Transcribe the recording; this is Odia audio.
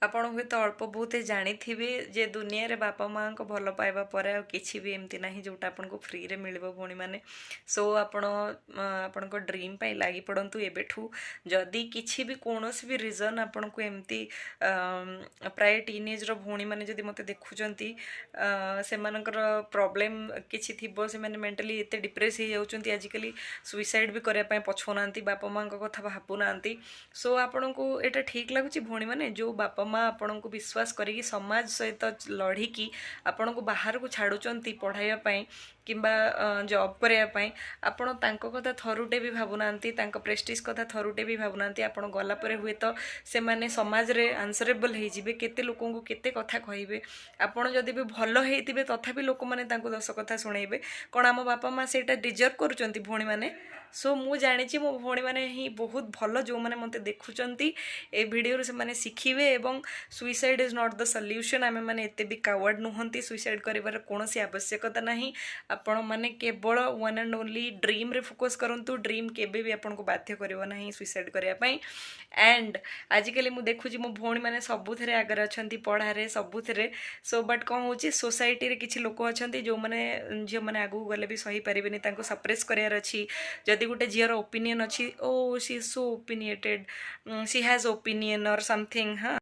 ଆପଣ ହୁଏତ ଅଳ୍ପ ବହୁତ ଜାଣିଥିବେ ଯେ ଦୁନିଆରେ ବାପା ମାଆଙ୍କ ଭଲ ପାଇବା ପରେ ଆଉ କିଛି ବି ଏମିତି ନାହିଁ ଯେଉଁଟା ଆପଣଙ୍କୁ ଫ୍ରିରେ ମିଳିବ, ଭଉଣୀମାନେ। ସୋ ଆପଣ ଆପଣଙ୍କ ଡ୍ରିମ୍ ପାଇଁ ଲାଗି ପଡ଼ନ୍ତୁ ଏବେଠୁ। ଯଦି କିଛି ବି କୌଣସି ବି ରିଜନ୍ ଆପଣଙ୍କୁ ଏମିତି, ପ୍ରାୟ ଟିନେଜ୍ର ଭଉଣୀମାନେ ଯଦି ମୋତେ ଦେଖୁଛନ୍ତି, ସେମାନଙ୍କର ପ୍ରୋବ୍ଲେମ୍ କିଛି ଥିବ, ସେମାନେ ମେଣ୍ଟାଲି ଏତେ ଡିପ୍ରେସ୍ ହେଇଯାଉଛନ୍ତି ଆଜିକାଲି, ସୁଇସାଇଡ଼୍ ବି କରିବା ପାଇଁ ପଛଉନାହାନ୍ତି, ବାପା ମାଆଙ୍କ କଥା ଭାବୁନାହାନ୍ତି। ସୋ ଆପଣଙ୍କୁ ଏଇଟା ଠିକ୍ ଲାଗୁଛି, ଭଉଣୀମାନେ? ଯେଉଁ ବାପା ମା ଆପଣଙ୍କୁ ବିଶ୍ୱାସ କରିକି, ସମାଜ ସହିତ ଲଢ଼ିକି ଆପଣଙ୍କୁ ବାହାରକୁ ଛାଡ଼ୁଛନ୍ତି ପଢ଼ାଇବା ପାଇଁ କିମ୍ବା ଜବ୍ କରିବା ପାଇଁ, ଆପଣ ତାଙ୍କ କଥା ଥରୁଟେ ବି ଭାବୁନାହାନ୍ତି, ତାଙ୍କ ପ୍ରେଷ୍ଟିଜ୍ କଥା ଥରୁଟେ ବି ଭାବୁନାହାନ୍ତି। ଆପଣ ଗଲା ପରେ ହୁଏତ ସେମାନେ ସମାଜରେ ଆନ୍ସରେବଲ୍ ହେଇଯିବେ, କେତେ ଲୋକଙ୍କୁ କେତେ କଥା କହିବେ। ଆପଣ ଯଦି ବି ଭଲ ହେଇଥିବେ, ତଥାପି ଲୋକମାନେ ତାଙ୍କୁ ଦଶ କଥା ଶୁଣେଇବେ। କ'ଣ ଆମ ବାପା ମା ସେଇଟା ଡିଜର୍ଭ କରୁଛନ୍ତି, ଭଉଣୀମାନେ? ସୋ ମୁଁ ଜାଣିଛି ମୋ ଭଉଣୀମାନେ ହିଁ ବହୁତ ଭଲ। ଯେଉଁମାନେ ମୋତେ ଦେଖୁଛନ୍ତି, ଏ ଭିଡ଼ିଓରୁ ସେମାନେ ଶିଖିବେ ଏବଂ suicide is not the solution. ଆମେମାନେ ଏତେ ବି କାୱାର୍ଡ଼ ନୁହନ୍ତି, ସୁଇସାଇଡ଼୍ କରିବାର କୌଣସି ଆବଶ୍ୟକତା ନାହିଁ। ଆପଣମାନେ କେବଳ ୱାନ୍ ଆଣ୍ଡ ଓନ୍ଲି ଡ୍ରିମ୍ରେ ଫୋକସ୍ କରନ୍ତୁ। ଡ୍ରିମ୍ କେବେ ବି ଆପଣଙ୍କୁ ବାଧ୍ୟ କରିବ ନାହିଁ ସୁଇସାଇଡ଼୍ କରିବା ପାଇଁ। ଆଣ୍ଡ ଆଜିକାଲି ମୁଁ ଦେଖୁଛି ମୋ ଭଉଣୀମାନେ ସବୁଥିରେ ଆଗରେ ଅଛନ୍ତି, ପଢ଼ାରେ, ସବୁଥିରେ। ସୋ ବଟ୍ କ'ଣ ହେଉଛି, ସୋସାଇଟିରେ କିଛି ଲୋକ ଅଛନ୍ତି ଯେଉଁମାନେ ଝିଅମାନେ ଆଗକୁ ଗଲେ ବି ସହିପାରିବେନି, ତାଙ୍କୁ ସପ୍ରେସ୍ କରିବାର ଅଛି। ଯଦି ଗୋଟେ ଝିଅର ଓପିନିଅନ୍ ଅଛି, "Oh, she so opinionated, she has opinion" or something, ହଁ।